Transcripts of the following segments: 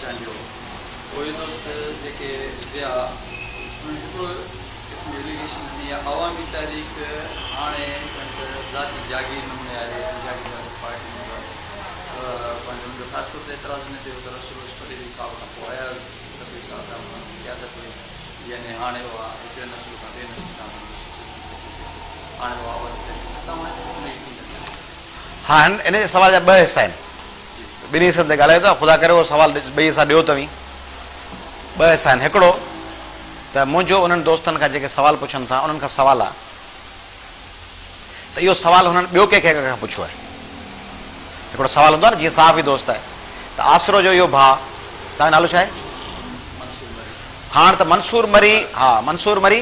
چانڊيو اهي دوست جيڪي ويا انهن هڪڙو قسم جي اليگيشن ڏني آهي عوامي تحريڪ هاڻي ڄڻ ته ذاتي جاگير نموني آهي ۽ جاگيرداري پارٽي هوندو آهي پنهنجو ان جو خاص طور تي اعتراض ان تي هو ته رسول بخش پليجي صاحب کان پوء اياز لطيف صاحب رحه جي قيادت هئي يعني هاڻي اها هڪڙي نسل کان ٻئي نسل تائين ان جو سلسلو منتقل ٿئي ٿو هاڻي اها عوامي تحريڪ نه توهان ان يقين نه ٿيو. ها ان جي سوال جا ٻه حصا آهن. ٻنهي حصن تي ڳالهايو ٿا خدا ڪري اهو سوال ٻئي حصا ڏيو توهين. ٻه حصا آهن هڪڙو ته منهنجو انهن دوستن کان جيڪي سوال پڇن ٿا انهن کان سوال آهي ته اهو سوال هنن ٻيو ڪنهن کي کان پڇيو آهي؟ هڪڙو سوال هوندو آهي نه جيئن صحافي دوست آهي ته آسرو جو اهو ڀاء توهان جو نالو ڇا آهي؟ هاڻ ته منصور مري ها منصور مري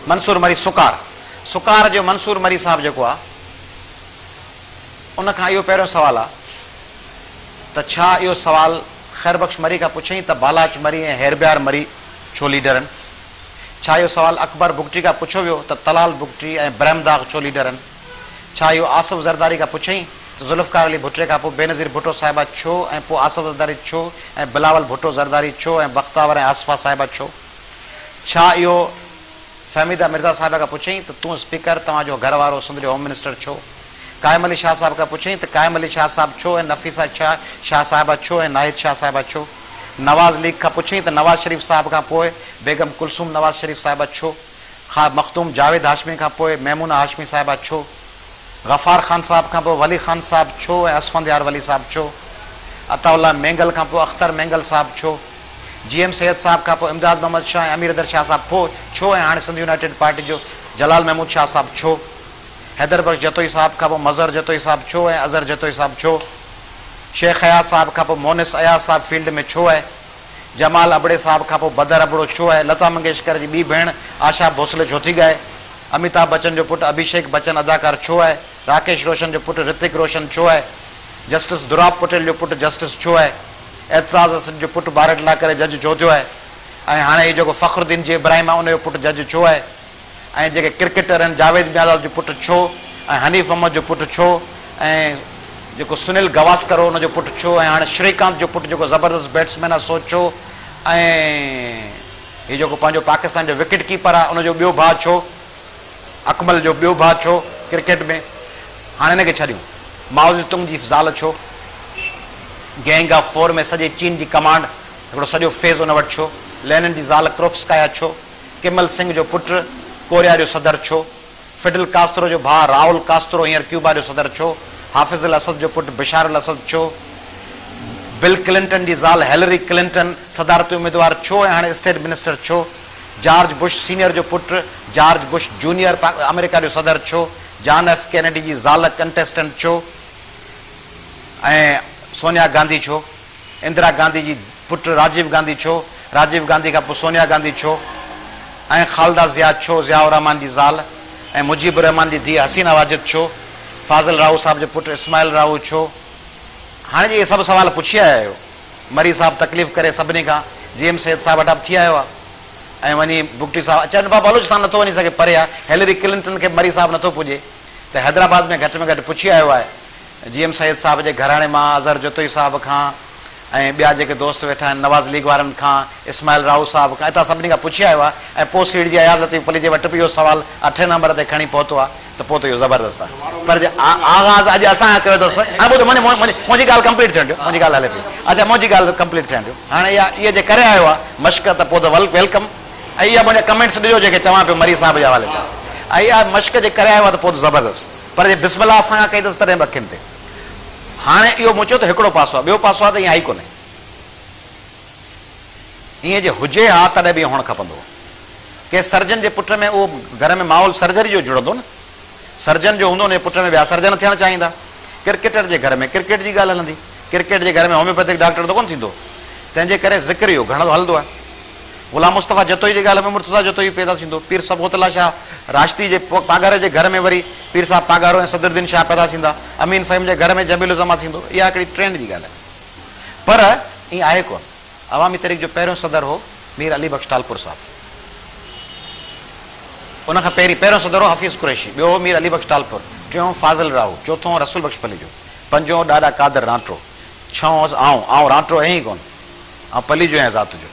منصور مري سڪار سڪار جو منصور مري صاحب جيڪو آهي ان کان اهو پهريون سوال آ ته ڇا اهو سوال خير بخش مري کان پڇئين ته بالاچ مري ۽ هيربيار مري ڇو ليڊر ان؟ ڇا اهو سوال اڪبر بگٽي کان پڇيو ويو ته طلال بگٽي ۽ برهمداغ ڇو ليڊر ان؟ ڇا اهو آصف زرداري کان پڇئين ته ذوالفقار علي ڀٽي کان پوء بينظير ڀٽو صاحبه ڇو ۽ پوء آصف زرداري ڇو ۽ بلاول ڀٽو زرداري ڇو ۽ بختاور ۽ آصفه صاحبه ڇو؟ ڇا اهو فهميده مرزا صاحبه کان پڇيائين ته تون اسپيڪر، توهان جو گهر وارو سنڌ جو هوم منسٽر ڇو؟ قائم علي شاهه صاحب کان پڇيائين ته قائم علي شاهه صاحب ڇو ۽ نفيسه شاهه صاحبه ڇو ۽ ناهيد شاهه صاحبه ڇو؟ نواز ليگ کان پڇيائين ته نواز شريف صاحب کان پوء بيگم ڪلثوم نواز شريف صاحبه ڇو؟ مخدوم جاويد هاشمي کان پوء ميمونه هاشمي صاحبه ڇو؟ غفار خان صاحب کان پوء ولي خان صاحب ڇو ۽ اسفنديار ولي صاحب ڇو؟ عطاء الله مينگل کان پوء اختر مينگل صاحب ڇو؟ جي ايم سيد صاحب کان پوء امداد محمد شاهه ۽ امير حيدر شاهه صاحب پوء ڇو ۽ هاڻي سنڌ يونائيٽيڊ پارٽي جو جلال محمود شاهه صاحب ڇو؟ حيدر بخش جتوئي صاحب کان پوء مظهر جتوئي صاحب ڇو ۽ اظهر جتوئي صاحب ڇو؟ شيخ اياز صاحب کان پوء مونس اياز صاحب فيلڊ ۾ ڇو آهي؟ جمال ابڙي صاحب کان پوء بدر ابڙو ڇو آهي؟ لتا منگيشڪر جي ٻي ڀيڻ آشا ڀوسلي ڇو ٿي ڳائي؟ اميتاڀ بچن جو پٽ اڀيشيڪ بچن اداڪار ڇو آهي؟ راڪيش روشن جو پٽ رتڪ روشن ڇو آهي؟ جسٽس دراب پٽيل جو پٽ جسٽس ڇو آهي؟ اعتزاز احسن جو پٽ بار ايٽ لا ڪري جج ڇو ٿيو آهي؟ ۽ هاڻي هي جيڪو فخر الدين جي ابراهيم آهي ان جو پٽ جج ڇو آهي؟ ۽ جيڪي ڪرڪيٽر آهن جاويد ميانداد جو پٽ ڇو ۽ حنيف محمد جو پٽ ڇو ۽ جيڪو سنيل گواسڪر هو ان جو پٽ ڇو ۽ هاڻي شريڪانت جو پٽ جيڪو زبردست بيٽسمين آهي سو ڇو ۽ هي جيڪو پنهنجو پاڪستان جو وڪيٽ ڪيپر آهي ان جو ٻيو ڀاء ڇو؟ اڪمل جو ٻيو ڀاء ڇو ڪرڪيٽ ۾ هاڻي هن کي ڇڏيون مائوزي تنگ جي زال ڇو گينگ آف فور ۾ سڄي چين جي ڪمانڊ هڪڙو سڄو فيز ان وٽ ڇو لينن جي زال ڪروپسڪايا ڇو ڪم ال سنگ جو پٽ ڪوريا جو صدر ڇو فڊل ڪاسترو جو ڀاء رائول ڪاسترو هينئر ڪيوبا جو صدر ڇو حافظ الاسد جو پٽ بشار الاسد ڇو بل ڪلنٽن جي زال هيلري ڪلنٽن صدارتي اميدوار ڇو ۽ هاڻي اسٽيٽ منسٽر ڇو جارج بش سينيئر جو پٽ جارج بش جونيئر آمريڪا جو صدر ڇو؟ جان ايف ڪينيڊي جي زال ڪنٽيسٽنٽ ڇو؟ ۽ سونيا گانڌي ڇو؟ اندرا گانڌي جي پٽ راجيو گانڌي ڇو؟ راجيو گانڌي کان پوء سونيا گانڌي ڇو؟ ۽ خالده ضياء ڇو ضياء الرحمان جي زال ۽ مجيب الرحمان جي ڌيء حسينه واجد ڇو؟ فاضل راهو صاحب جو پٽ اسماعيل راهو ڇو؟ هاڻي جي اهي سڀ سوال پڇي آيا آهيو. مري صاحب تڪليف ڪري سڀني کان جي ايم سيد صاحب وٽان به ٿي آيو آ ۽ وڃي بگٽي صاحب اچن پيا بلوچستان نٿو وڃي سگهي پري آ هيلري ڪلنٽن کي به مري صاحب نٿو پڄي ته حيدرآباد ۾ گهٽ ۾ گهٽ پڇي آيو آهي جي ايم سيد صاحب جي گهراڻي مان اظهر جتوئي صاحب کان ۽ ٻيا جيڪي دوست ويٺا آهن نواز ليگ وارن کان اسماعيل راهو صاحب کان اتان سڀني کان پڇي آيو آ ۽ پوء سيڙجي اياز لطيف پليجي وٽ به اهو سوال اٺين نمبر تي کڻي پهتو آ ته پوء ته اهو زبردست آهي پر جي آغاز اڄ اسان کان ڪيو اٿس هاڻي ٻڌو منهنجي منهنجي ڳالهه ڪمپليٽ ٿيڻ ڏيو منهنجي ڳالهه هلي پئي اڇا منهنجي ڳالهه ڪمپليٽ ٿيڻ ڏيو هاڻي اها اها جي ڪري آيو آهي مشق ته پوء ته welcome ۽ اها منهنجا ڪمينٽس ڏجو جيڪي چوان پيو مري صاحب جي حوالي سان ۽ اها مشق جي ڪري آيو آهي ته پوء ته زبردست پر جي بسم الله اسان کان ڪئي اٿس تڏهن به اکين تي هاڻي اهو مون چيو ته هڪڙو پاسو آهي ٻيو پاسو آهي ته ائين آهي ئي ڪونهي ائين جي هجي ها تڏهن به ائين هئڻ کپندو هو. ڪنهن سرجن جي پٽ ۾ اهو گهر ۾ ماحول سرجري جو جڙندو نه. سرجن جو هوندو ان جي پٽ ۾ ٻيا سرجن ٿيڻ چاهيندا. ڪرڪيٽر جي گهر ۾ ڪرڪيٽ جي ڳالهه هلندي. ڪرڪيٽ جي گهر ۾ هوميوپيٿڪ ڊاڪٽر ته ڪونه ٿيندو. تنهن جي ڪري ذڪر اهو گهڻو هلندو آهي. غلام مصطفيٰ جتوئي جي ڳالهه ۾ مرتضيٰ جتوئي پيدا ٿيندو. پير صبغت الله شاهه راشدي جي پاڳاري جي گهر ۾ وري پير صاحب پاڳارو ۽ صدرالدين شاهه پيدا ٿيندا. امين فهيم جي گهر ۾ جميل الزمان ٿيندو. اها هڪڙي ٽرينڊ جي ڳالهه آهي. پر ائين آهي ڪونه. عوامي تحريڪ جو پهريون صدر هو مير علي بخش ٽالپر صاحب. ان کان پهرين پهريون صدر هو حفيظ قريشي، ٻيو هو مير علي بخش ٽالپر، ٽيون فاضل راهو، چوٿون هو رسول بخش پليجو، پنجون هو ڏاڏا قادر رانٽرو، ڇهون هوس آئون، آئون رانٽرو آهيان ئي ڪونه. آئون پليجو آهيان ذات جو.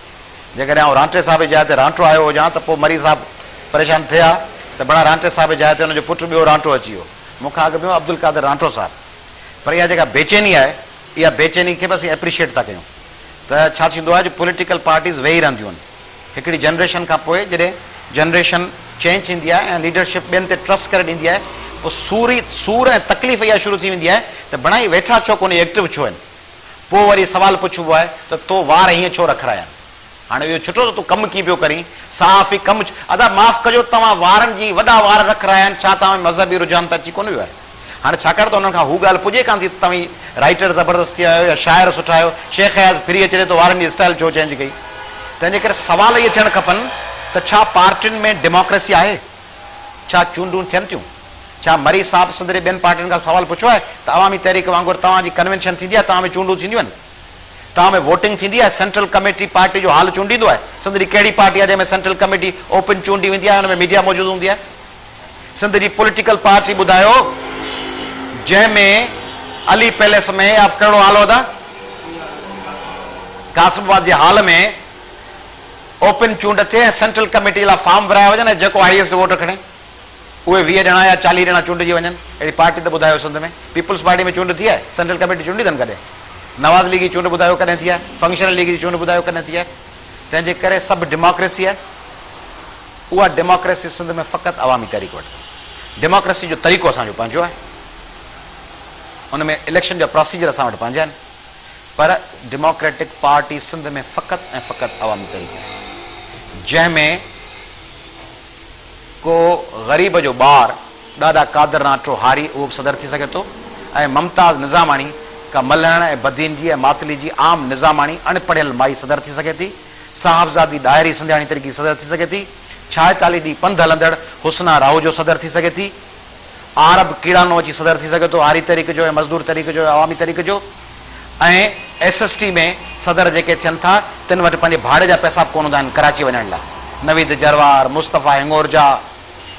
جيڪڏهن آئون رانٽي صاحب جي جاء تي رانٽو آيو هجان ته پوء مري صاحب پريشان ٿئي ها ته بڻا رانٽي صاحب جي جاء تي ان جو پٽ ٻيو رانٽو اچي ويو. مون کان اڳ ۾ هو عبدالقادر رانٽو صاحب. پر اها جيڪا بيچيني آهي، اها بيچيني کي به اسين ايپريشيئيٽ ٿا ڪيون ته ڇا ٿيندو آهي جو پوليٽيڪل پارٽيز ويهي رهنديون آهن. هڪڙي جنريشن کان پوء جڏهن جنريشن چينج ٿيندي آهي ۽ ليڊرشپ ٻين تي ٽرسٽ ڪري ڏيندي آهي پوء سور ئي سور ۽ تڪليف اها شروع ٿي ويندي آهي ته بڻا هي ويٺا ڇو ڪونه ايڪٽو ڇو آهن. پوء وري سوال پڇبو آهي ته تو وار هيئن ڇو رکرايا آهن؟ هاڻي اهو ڇٽو ته تون ڪم ڪيئن پيو ڪرين؟ صحافي ڪم ادا معاف ڪجو توهان وارن جي وڏا وار رکرايا آهن ڇا توهان ۾ مذهبي رجحان ته اچي ڪونه ويو آهي؟ هاڻي ڇاڪاڻ ته انهن کان هو ڳالهه پڄي ڪانه ٿي ته توهين رائيٽر زبردست ٿي ويا آهيو يا شاعر سٺا آهيو، شيخ اياز ڦري اچي تو وارن جي اسٽائيل ڇو چينج ڪئي؟ تنهن جي ڪري سوال اهي ٿيڻ کپن ته ڇا پارٽين ۾ ڊيموڪريسي آهي؟ ڇا چونڊون ٿين ٿيون؟ ڇا مري صاحب سنڌ جي ٻين پارٽين کان سوال پڇيو آهي ته عوامي تحريڪ وانگر توهان جي ڪنوينشن ٿيندي آهي، توهان ۾ چونڊون ٿينديون آهن؟ توهان ۾ ووٽنگ ٿيندي آهي؟ سينٽرل ڪميٽي پارٽي جو هال چونڊيندو آهي؟ سنڌ جي ڪهڙي پارٽي آهي جنهن ۾ سينٽرل ڪميٽي اوپن چونڊي ويندي آهي ۽ ان ۾ ميڊيا موجود هوندي آهي؟ سنڌ جي پوليٽيڪل پارٽي ٻڌايو جنهن ۾ علي پيلس ۾ يا ڪهڙو هال هو ادا؟ قاسم آباد جي هال ۾ اوپن چونڊ ٿئي ۽ سينٽرل ڪميٽي جي لاء فارم ورهايا وڃن ۽ جيڪو هائيسٽ ووٽ کڻي اهي 20 ڄڻا يا 40 ڄڻا چونڊجي وڃن. اهڙي پارٽي ته ٻڌايو سنڌ ۾ پيپلز پارٽي ۾ چونڊ ٿي آهي؟ سينٽرل ڪميٽي چونڊي اٿن ڪڏهن؟ نواز ليگ جي چونڊ ٻڌايو ڪڏهن ٿي آهي؟ فنڪشنل ليگ جي چونڊ ٻڌايو ڪڏهن ٿي آهي؟ تنهن جي ڪري سڀ ڊيموڪريسي آهي. اها ڊيموڪريسي سنڌ ۾ فقط عوامي تحريڪ وٽ اٿو. ڊيموڪريسي جو طريقو اسان جو پنهنجو آهي. ان ۾ اليڪشن جا پروسيجر اسان وٽ پنهنجا آهن. پر ڊيموڪريٽڪ پارٽي سنڌ ۾ فقط ۽ فقط عوامي تحريڪ آهي. جنهن ۾ ڪو غريب جو ٻار ڏاڏا قادر رانٽو هاري اهو به صدر ٿي سگهي ٿو ۽ ممتاز نظاماڻي ڪا ملهڻ ۽ بدين جي ۽ ماتلي جي عام نظاماڻي اڻ پڙهيل مائي صدر ٿي سگهي ٿي. صاحبزادي ڏاهري سنڌياڻي تحريڪ جي صدر ٿي سگهي ٿي. 46 ڏينهن پنڌ هلندڙ حسنا راهوجو صدر ٿي سگهي ٿي. عارب ڪيڙانو اچي صدر ٿي سگهي ٿو هاري تحريڪ جو ۽ مزدور تحريڪ جو ۽ عوامي تحريڪ جو ۽ ايس ايس ٽي ۾ صدر جيڪي ٿين ٿا تن وٽ پنهنجي ڀاڙي جا پئسا به ڪونه هوندا آهن ڪراچي وڃڻ لاء نويد جروار، مصطفيٰ هڱورجا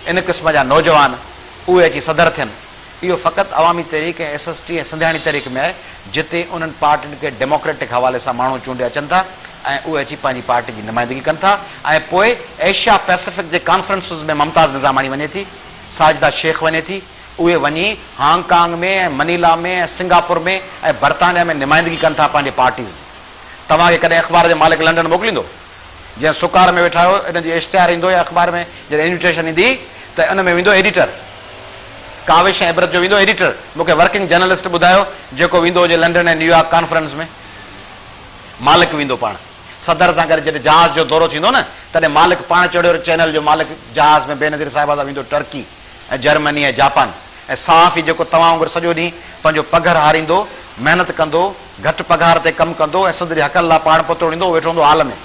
ان قسم جا نوجوان اهي اچي صدر ٿين اهو فقط عوامي تحريڪ ۽ ايس ايس ٽي ۽ سنڌياڻي تحريڪ ۾ آهي جتي انهن پارٽين کي ڊيموڪريٽڪ حوالي سان ماڻهو چونڊي اچن ٿا ۽ اهي اچي پنهنجي پارٽي جي نمائندگي ڪن ٿا ۽ پوء ايشيا پئسفڪ جي ڪانفرنسز ۾ ممتاز نظاماڻي وڃي ٿي ساجده شيخ وڃي ٿي اهي وڃي هانگ ڪانگ ۾ ۽ منيلا ۾ ۽ سنگاپور ۾ ۽ برطانيا ۾ نمائندگي ڪن ٿا پنهنجي پارٽيز جي. توهان کي ڪڏهن اخبار جو مالڪ لنڊن موڪليندو؟ جنهن سڪار ۾ ويٺا آهيو ان جي اشتهار ايندو يا اخبار ۾ جڏهن انويٽيشن ايندي ته ان ۾ ويندو ايڊيٽر. ڪاوش ۽ عبرت جو ويندو ايڊيٽر. مون کي ورڪنگ جرنلسٽ ٻڌايو جيڪو ويندو هجي لنڊن ۽ نيويارڪ ڪانفرنس ۾. مالڪ ويندو پاڻ. صدر سان گڏ جڏهن جهاز جو دورو ٿيندو نه تڏهن مالڪ پاڻ چڙهيو چينل جو مالڪ جهاز ۾ بينظير صاحبه سان ويندو ٽرڪي ۽ جرمني ۽ جاپان ۽ صحافي جيڪو توهان وانگر سڄو ڏينهن پنهنجو پگهر هاريندو محنت ڪندو گهٽ پگهار تي ڪم ڪندو ۽ سنڌ جي حقن لاء پاڻ پتوڙيندو اهو ويٺو هوندو هال ۾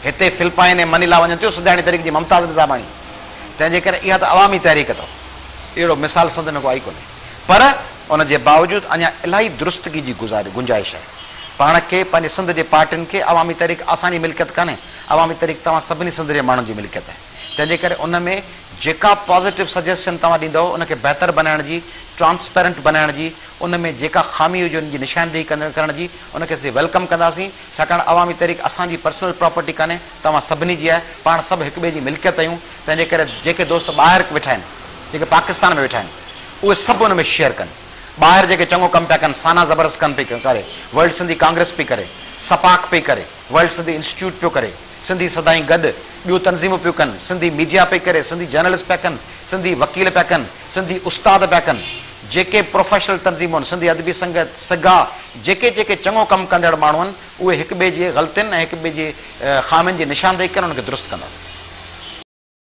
هتي فلپائن ۽ منيلا وڃن ٿيون سنڌياڻي تحريڪ جي ممتاز نظاماڻي تنهن جي ڪري اها ته عوامي تحريڪ اٿو اهڙو مثال سنڌ ۾ ڪو آئي ڪونهي پر ان جي باوجود اڃا الاهي درستگي جي گنجائش آهي. پاڻ کي، پنهنجي سنڌ جي پارٽين کي، عوامي تحريڪ اسان جي ملڪيت ڪانهي، عوامي تحريڪ توهان سڀني سنڌ جي ماڻهن جي ملڪيت آهي، تنهن جي ڪري ان ۾ جيڪا پازيٽو سجيسشن توهان ڏيندؤ ان کي بهتر بنائڻ جي، ٽرانسپيرنٽ بنائڻ جي، ان ۾ جيڪا خامي هجي ان جي نشاندهي ڪرڻ جي، ان کي اسين welcome ڪنداسين، ڇاڪاڻ عوامي تحريڪ اسان جي پرسنل پراپرٽي ڪانهي، توهان سڀني جي آهي، پاڻ سڀ هڪ ٻئي جي ملڪيت آهيون، تنهن جي ڪري جيڪي دوست ٻاهر ويٺا آهن، جيڪي پاڪستان ۾ ويٺا آهن، اهي سڀ ان ۾ شيئر ڪن. ٻاهر جيڪي چڱو ڪم پيا ڪن، سانا زبردست ڪم پئي ڪري، ورلڊ سنڌي ڪانگريس پئي ڪري، سپاڪ پئي ڪري، ورلڊ سنڌي انسٽيٽيوٽ پيو ڪري، سنڌي سدائين گڏ، ٻيون تنظيمون پيون ڪن، سنڌي ميڊيا پئي ڪري، سنڌي جرنلسٽ پيا ڪن، سنڌي وڪيل پيا ڪن، سنڌي استاد پيا ڪن، جيڪي پروفيشنل تنظيمون آهن، سنڌي ادبي سنگت، سگا، جيڪي جيڪي چڱو ڪم ڪندڙ ماڻهو آهن، اهي هڪ ٻئي جي غلطين ۽ هڪ ٻئي جي خامين جي نشاندهي ڪن، انهن کي درست ڪنداسين.